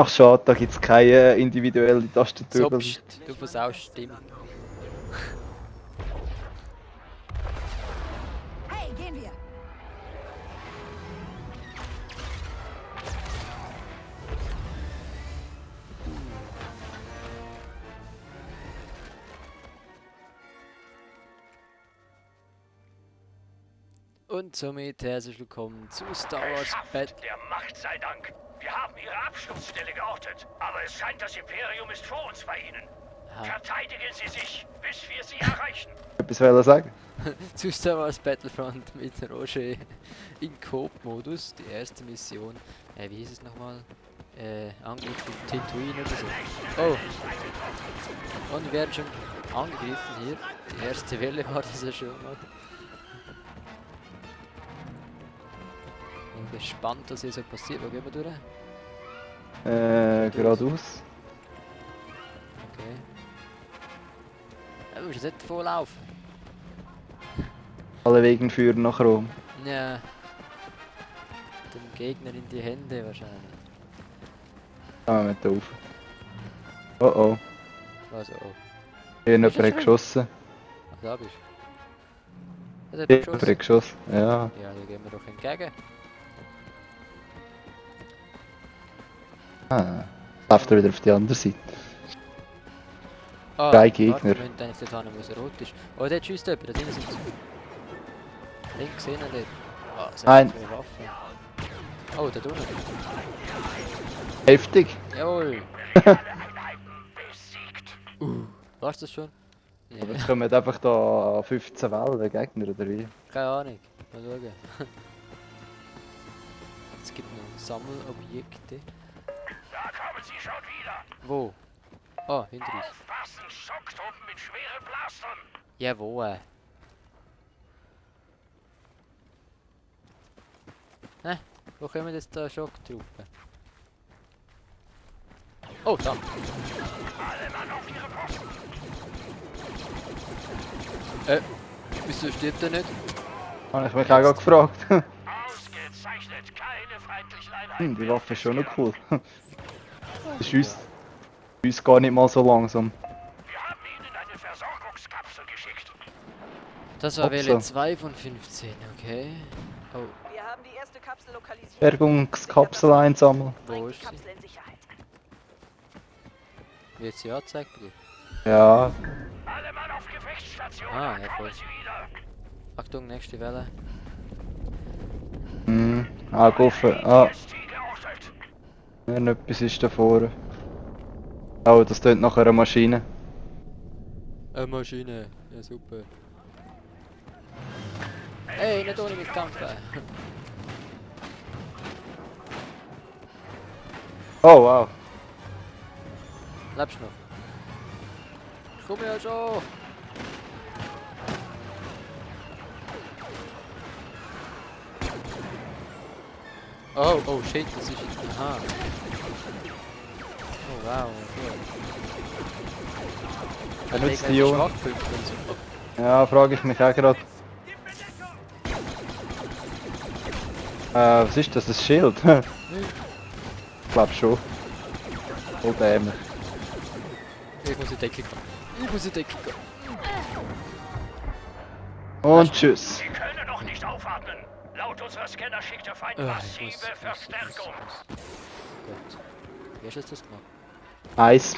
Ach schade, da gibt es keine individuelle Tastatur. So, pst, du versaust Stimme. Hey, gehen wir! Und somit herzlich willkommen zu Star Wars Battle. Der Macht sei Dank. Wir haben Ihre Absturzstelle geortet. Aber es scheint, das Imperium ist vor uns bei Ihnen. Verteidigen Sie sich, bis wir Sie erreichen. Etwas will er sagen? Zu Star Wars Battlefront mit Roger in Coop-Modus. Die erste Mission. Wie hieß es nochmal? Angriff auf Tatooine oder so. Oh! Und wir werden schon angegriffen hier. Die erste Welle war das ja schon mal. Bin gespannt, was hier so passiert. Wo gehen wir durch? Geradeaus. Okay. Ja, du musst jetzt nicht voll laufen. Alle Wege führen nach Rom. Ja. Dem Gegner in die Hände wahrscheinlich. Kommen wir mit auf. Oh oh. Also, oh. Hier Ist jemand das hat schon? geschossen. Ach, da bist du. Was hat Hier er jemand hat geschossen? geschossen. Ja. Ja, da gehen wir doch entgegen. Ah. Läuft er wieder auf die andere Seite. Ah, Drei warte, Gegner. wir müssen eigentlich dort hin, wo es rot ist. Oh, dort schießt jemand, da drinnen sind sie. Links hinten dort. Ah, es Nein. hat zwei Waffen. Oh, da drunten. Heftig. Jawohl. Besiegt. War's das schon? Ja, Aber es kommen einfach da 15 Wellen Gegner oder wie? keine Ahnung. Mal schauen. Es gibt noch Sammelobjekte. Da kommen Sie schon wieder. Wo? Ah, hinter uns. Aufpassen, Schocktruppen mit schweren Blastern. Ja, wo? Hä? Wo kommen jetzt da Schocktruppen? Oh, da! Alle Mann auf Ihre Posten. Wieso stirbt er nicht? Habe ich mich auch gerade gefragt. Ausgezeichnet, keine feindlichen Einheiten. Die Waffe ist schon noch cool. Das schießt uns gar nicht mal so langsam. Wir haben Ihnen eine Versorgungskapsel geschickt. Das war Upsa. Welle 2 von 15, okay. Oh, Wir haben die erste Kapsel lokalisiert. Bergungskapsel einsammeln. wo Bringt ist die sie? Kapsel in Sicherheit. Wird sie angezeigt bei dir? Ja. Alle Mann auf Gefechtsstation. Ah, Da ja, voll. kommen Sie wieder. Achtung, nächste Welle. Hm. Ah, Goffe. Ah, ST geortet. irgendetwas ist da vorne. Oh, das tönt nach einer Maschine. Eine Maschine, ja super. Hey, nicht ohne mich kämpfen! Oh, wow. Lebst du noch? Ich komme ja schon! Oh, oh shit, das ist... Aha. Oh wow, okay. Er nutzt die Wegen Jungen. Schwachpunkte und so. Ja, frage ich mich auch gerade. Was ist das? Ein Schild? Ich glaube schon. Oh, dämlich. Ich muss in die Decke gehen. Ich muss in die Decke gehen. Und tschüss. Sie können noch nicht aufatmen. Laut unserer Scanner schickt der Feind Ich massive Verstärkung. Gut. Wie hast du das gemacht? Eis.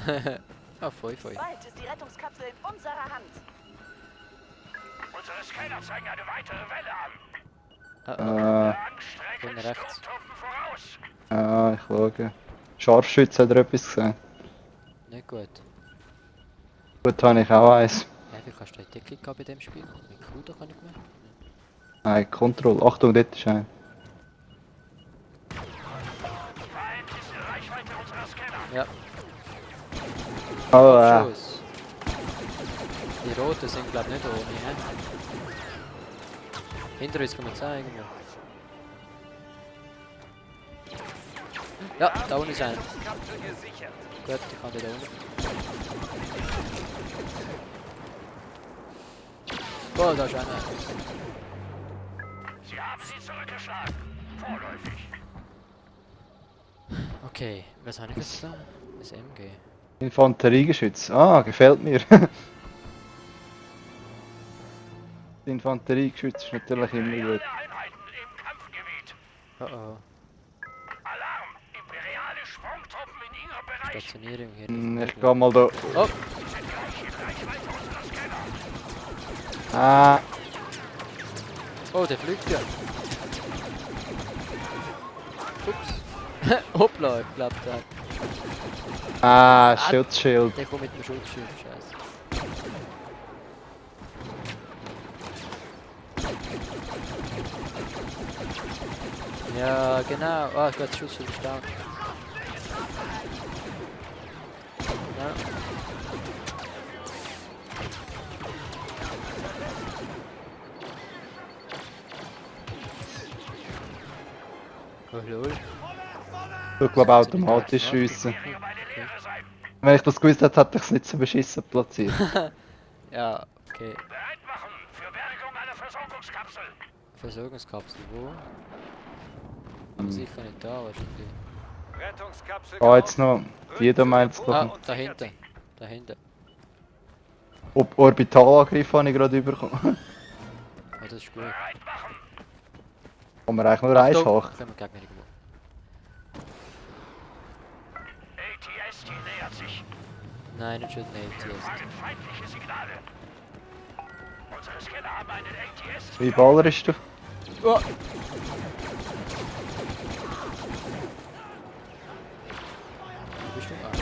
Aha. Ah, voll. Bald ist die Rettungskapsel in unserer Hand. Unsere Scanner zeigen eine weitere Welle an. Ah, Angstrecken Von rechts. Sturmtruppen voraus. Ich schaue. Scharfschütze hat er etwas gesehen. nicht gut. Gut, habe ich auch eins. Ja, wie kannst du die Decke gehen bei dem Spiel? Mit Kruder kann ich mehr? Nein, Control. Achtung, dort ist ein. Feind ist in Reichweite unserer Scanner. Ja, Oh, Schuss. Die roten sind glaube ich nicht ohne, hä? Hinter uns kann man zeigen. Ja, da unten ist einer. Kapsel gesichert. Gut, ich kann den da unten. Oh, da ist einer. Sie haben vorschlagen. Vorläufig. Okay, was habe ich jetzt da? Das MG. Infanteriegeschütz. Ah, gefällt mir. Das Infanteriegeschütz ist natürlich immer Imperiale gut. Einheiten im Kampfgebiet. Oh oh. Alarm! Imperiale Sprungtruppen in ihrem Bereich. Stationierung hier. Ich geh mal da. Oh! Sie sind gleich in Reichweite unserer Scanner. Ah, Oh, der fliegt ja. Ups. Hoppla, ich glaub, Schutzschild. der kommt mit dem Schutzschild, scheiße. Ja, genau. Ah, ich das Schutzschild ist down. Ja. Oh lol. Du glaube automatisch schiessen. Imperium eine Lehre sein. Wenn ich das gewusst hätte, hätte ich es nicht so beschissen platziert. Ja, okay. Bereit machen für Bergung einer Versorgungskapsel. Versorgungskapsel, wo? Sicher nicht da, wahrscheinlich. Rettungskapsel Ah, jetzt noch. Die da meint es Ah, doch. dahinter. Dahinter. Orbitalangriff habe ich gerade bekommen. Oh, das ist gut. Bereit machen. Kann man eigentlich nur eins Achtung, hoch. können wir Gegner irgendwo. ATS, die nähert sich. Nein, nicht schon Wir ATS. empfangen feindliche Signale. Unsere Scanner haben einen ATS. Wie ballerst du? Oh. Wo bist du? Ah.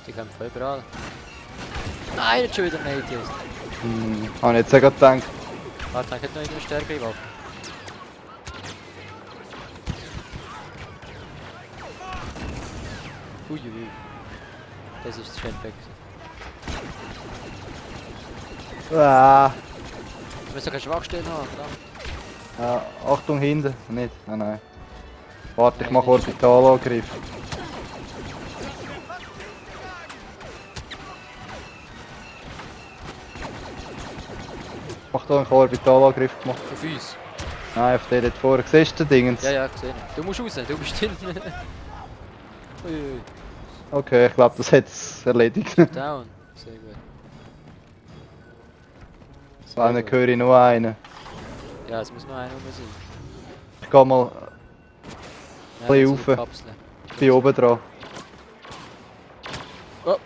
Die kämpfen überall. Nein, nicht schon wieder ein ATS. Habe ich jetzt auch gerade gedacht. Warte, ich hätte noch eine stärkere Waffe. Uiuiui. Das ist das Jetpack. Ah, Du musst doch keine Schwachstellen haben, verdammt. Achtung hinten. Nicht. Ah, nein. Warte, ich Nein, mache nicht. Orbitalangriff. Mach da einen Orbitalangriff gemacht. Auf uns. Nein, auf der dort vorne. Siehst du den Dingens? Ja, ja, gesehen. Du musst raus, du bist drin. Uiuiui. Okay, ich glaube, das hat es erledigt. Down. Sehr gut. Sehr Dann gut. höre ich nur einen. Ja, es muss noch einer rum sein. Ich gehe mal Ja, Bisschen das sind die rauf. Kapseln. bei oben dran. Oh,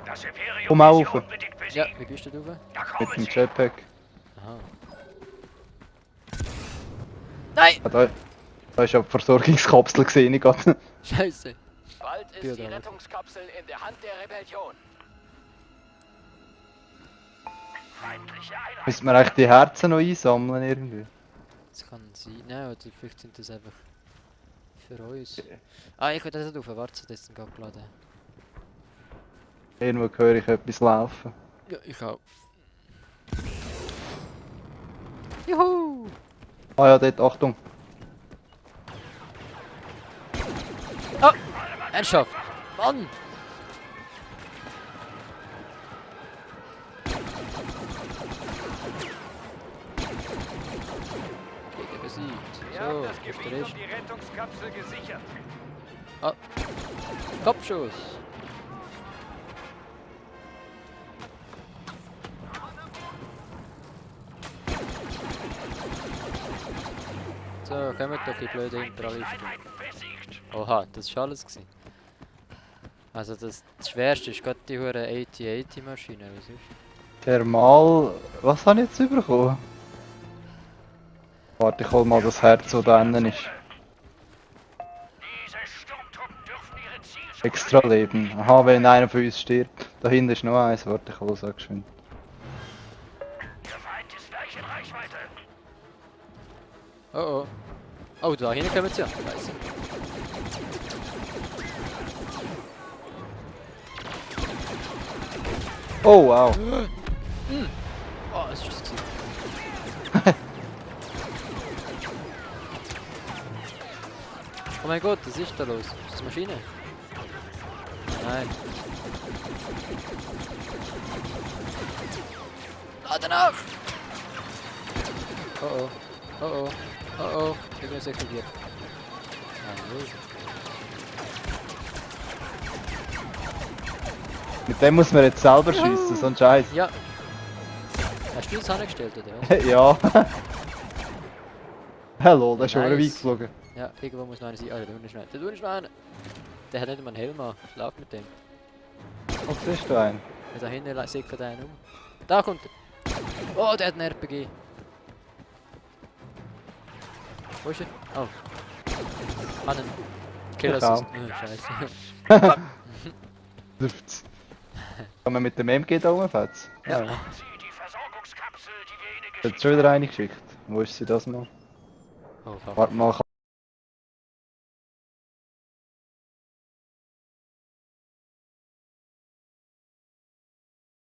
Das Imperium Komm mal will sie rauf. unbedingt ja, besiegen. wie bist du drauf? Da Mit kommen dem sie. Jetpack. Aha. Nein! Ah, da ist ja die Versorgungskapsel gesehen. Ich gerade. Scheiße. Bald Ja, ist die da. Rettungskapsel in der Hand der Rebellion. Feindliche Einheiten. Müssen wir eigentlich die Herzen noch einsammeln irgendwie? Das kann sein. Nein, oder vielleicht sind das einfach für uns. Ah, ich will das nicht auf. Warte, das ist gerade geladen. Irgendwo höre ich etwas laufen. Ja, ich auch. Juhu! Ah ja, dort, Achtung. Ah! Ernsthaft! Mann! Gegner besiegt. Wir haben So, das wo ist der Gebiet um Rest? die Rettungskapsel gesichert. Kopfschuss! So, kommt doch die blöde Imperialisten. Einheiten besiegt. Oha, das war alles gewesen. Also das Schwerste ist gerade die hure AT-80 Maschine, was ist? Thermal. Was habe ich jetzt bekommen? Warte, ich hol mal das Herz, das da innen ist. Diese Sturmtruppen dürfen ihre Zielschritte Extra Leben. Aha, wenn einer von uns stirbt. Da hinten ist noch eins. Warte, ich hol es auch geschwind. Der Feind ist gleich in Reichweite. Oh oh. Oh, da hinten kommen sie ja. Scheiße. Oh, wow. Oh, was ist das gewesen? Oh mein Gott, was ist da los? Ist das Maschine? Nein. Lade nach! Oh oh. Oh oh. Oh oh. Ich bin explodiert. Ah, Mit dem muss man jetzt selber schiessen, so ein Scheiß. ja. Hast du das angestellt oder was? Ja. Hallo, der ist schon wieder Nice. weit geflogen. Ja, irgendwo muss noch einer sein. Ah, da unten ist noch einer. Da unten ist noch einer. Der hat nicht mal einen Helm an. Ich lauf mit dem. Was ist da ein? Da hinten sickert einer um. Da kommt er. Oh, der hat einen RPG. Wo ist er? Oh. Einen Kill Ich Assist. auch. Oh, scheiße. Dürft's. Kann man mit dem MG da rumfetzen? Ja. Sie die Versorgungskapsel, die wir Ihnen Hat schon wieder eine geschickt. Wo ist sie das noch? Oh, fuck. Warte mal,